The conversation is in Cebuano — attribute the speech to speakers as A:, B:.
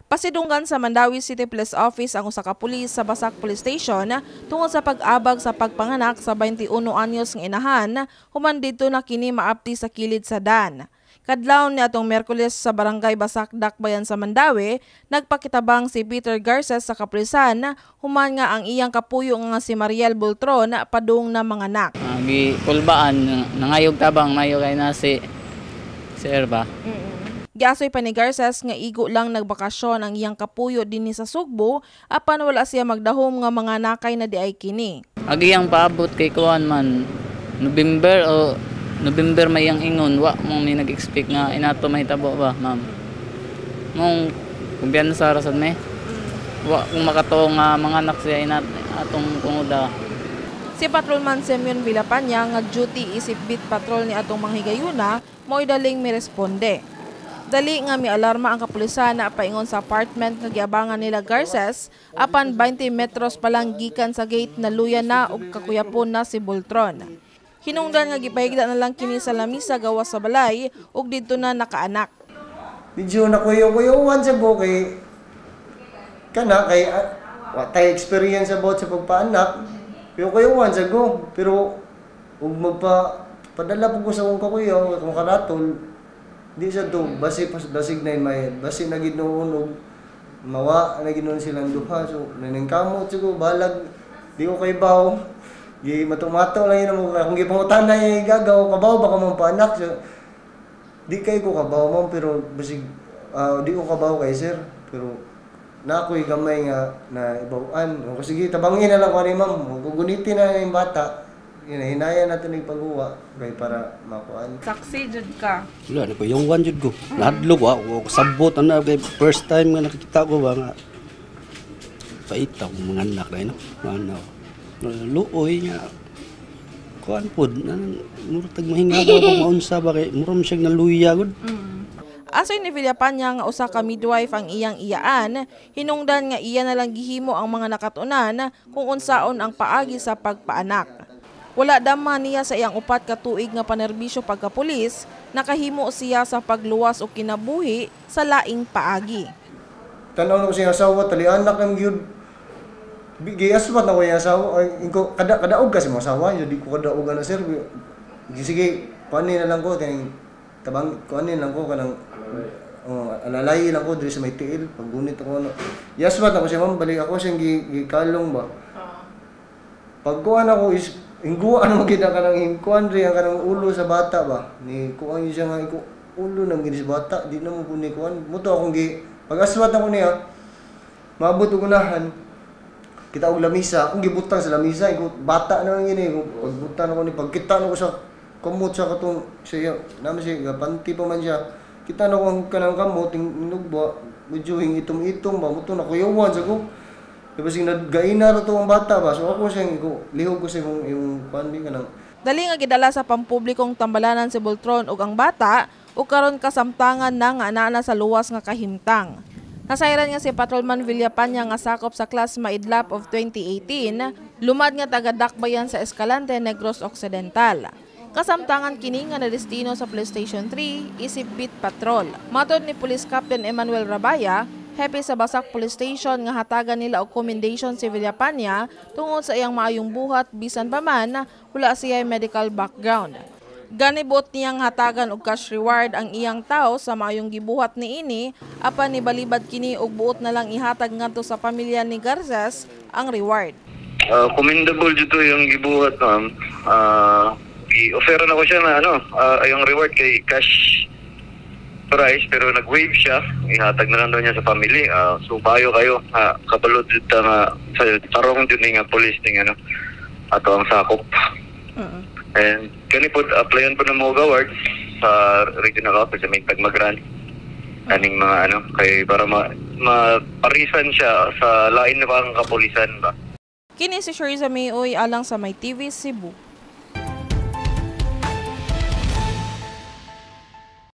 A: Pasidunggan sa Mandaue City Police Office ang usa ka pulis sa Basak Police Station tungod sa pag-abag sa pagpanganak sa 21 anyos nga inahan human didto na kini maapti sa kilid sa dan. Kadlawon ni atong Miyerkules sa Barangay Basak, Dakbayan sa Mandaue, nagpakitabang si Peter Garces sa kapulisan human nga ang iyang kapuyo nga si Mariel Bultron padung na manganak.
B: Gi kulbaan, nangayog tabang, mayo kay na si sir ba.
A: Giasoy pa ni Garces nga igo lang nagbakasyon ang iyang kapuyo dinhi sa Sugbo apan wala siya magdahom nga mga nakay na diay kini.
B: Agi ang paabot kay kuan man November o November may iyang ingon, wa mo may nag-expect nga inato mahitabo ba, ma'am. Mong kumpiyansa ra sad me. Wa kung makatuo nga mga anak siya inat atong kunguda.
A: Si Patrolman Simeon Villapanya nga duty isip beat patrol ni atong mga higayuna mo'y daling miresponde. Dali nga mialarma ang kapulisan na paingon sa apartment nga giabangan nila Garces apan 20 metros pa lang gikan sa gate naluya na og kakuyapon na si Bultron. Hinungdan nga gipahigda na lang kini sa lamisa gawas sa balay ug didto na nakaanak.
C: Medyo nakuyaw-kuyawan sa ko kay kana kay wa tay experience about sa pagpaanak. Kuyaw-kuyawan sa ko, pero ug magpa padala po ko sa akong kakuyaw, akong karatol, di sa to basi basig na may basi na gid noon og mawa na gid noon silang duha, so naningkamot siguro balag di ko kay baw gi matumato lang yun mo kung gipangutan na gagaw kabaw baka mong paanak, so di kay ko kabaw, ma'am, pero basig di ko kabaw kay sir, pero na ako'y gamay nga na ibawan o sige tabangin na lang ko ani, ma'am, gugunitin na yung bata, hinaya natin yung paghuwa kay para makuan.
A: Saksi jud ka?
D: Wala, na ko yung one jud ko. Nahadlok ko, ako sabot ana kay first time nga nakikita ko ba nga paita ko mga anak na no. Ano. Luoy nga kuan pod murag tag mahinga ko pag maunsa ba kay murag siya naluya gud.
A: Asoy ni Villapanya nga usa ka midwife ang iyang iyaan, hinungdan nga iya na lang gihimo ang mga nakatunan kung unsaon ang paagi sa pagpaanak. Wala dama niya sa iyang 4 ka tuig nga panerbisyo pagkapulis, nakahimo siya sa pagluwas og kinabuhi sa laing paagi.
C: Tan-aw na ko siyang asawa, tali anak ng gyud. Giaswat na ko yung asawa. Ay, inko, kadaog kasi mo asawa, di ko kadaog na sir. Sige, kuanin na lang ko, tining, tabang, kuanin lang ko, kanang, oh, alalay lang ko, diri sa may tiil, paggunit ako. Ano. Yaswat na ko siya, ma'am, balik ako siyang gikalong ba. Pagkuan ako is, hingguan mo gid ang kanang hingkuan ri ang kanang ulo sa bata ba. Ni kuan siya nga iko ulo nang gid sa bata, di na mo ni kuan. Muto akong gi pag-aswat ako niya. Maabot og unahan. Kita og lamisa, akong gibutang sa lamisa, iko bata na lang gini, pagbutang ako ni pagkita na ko sa kamot sa katong siya, naman siya panty pa man siya. Kita na ko ang kanang kamot inugba, medyo hing itom-itom ba, muto na kuyawan sa ko. Diba sing naggaina ra to ang bata ba? So ako siyang iko lihog ko sa yung kuan bi kanang.
A: Dali nga gidala sa pampublikong tambalanan si Bultron ug ang bata ug karon kasamtangan na nga ana sa luwas nga kahimtang. Nasayran nga si Patrolman Villapanya nga sakop sa class Maidlap of 2018, lumad nga taga Dakbayan sa Escalante, Negros Occidental. Kasamtangan kini nga nadestino sa Police Station 3 isip Beat Patrol. Matod ni Police Captain Emmanuel Rabaya, hepe sa Basak Police Station nga hatagan nila og commendation si Villapanya tungod sa iyang maayong buhat bisan pa man wala siya medical background. Ganibot niyang hatagan og cash reward ang iyang tao sa maayong gibuhat niini apan nibalibad kini og buot na lang ihatag ngadto sa pamilya ni Garces ang reward.
E: Commendable dito yung gibuhat, ma'am. I-offer na ko siya na ano, yung reward kay cash price, pero nag-waive siya, ihatag na lang daw niya sa family. So bayo kayo, kabalo dito nga sa tarong dito nga police ning ano ato ang sakop. And kani po applyan po ng mga awards sa regional office sa may tagmagran kaning mga ano kay para maparisan siya sa lain na pang kapulisan ba.
A: Kini si Sheriza Mayoy alang sa May TV Cebu.